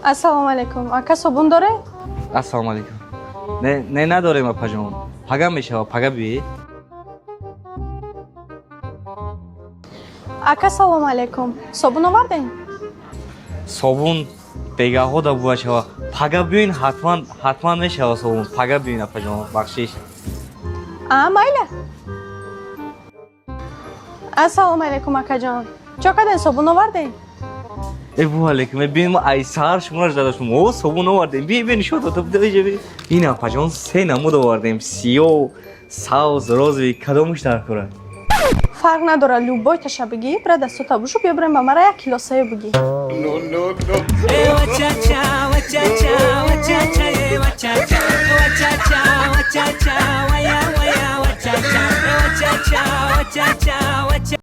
Ассалому алайкум, ака, собун доре? Ассалому алайкум. Не, не, надорем, апаҷон. Пага мешава, пага биёед. Ака, салому алайкум, собун овардем? Собун бегаҳо да бува шава. Пага биёин, ҳатман, ҳатман мешава собун. Пага биёин, апаҷон, бахшиш. А, майла. Ассалому алайкум, акаҷон, чо кардем, собун овардем? Э, бу алайкум, э, биёин, мо ай саҳар шуморо жда доштем. О, собун овардем. Биё, биё, нишон дод. Биё, ин, апаҷон, се намуд овардем: сиёҳ, сабз, розовый. Кадомаш даркора? Фарқ надорад, любой таша бигӣ, бира дастото бушу, биё, бирем, ба мара як кило саю бигӣ. Eh, wa cha cha, wa cha cha, wa cha cha, eh, wa cha cha, wa cha cha, wa cha cha, wa ya wa ya, wa cha cha, eh, wa cha cha, wa cha cha, wa cha.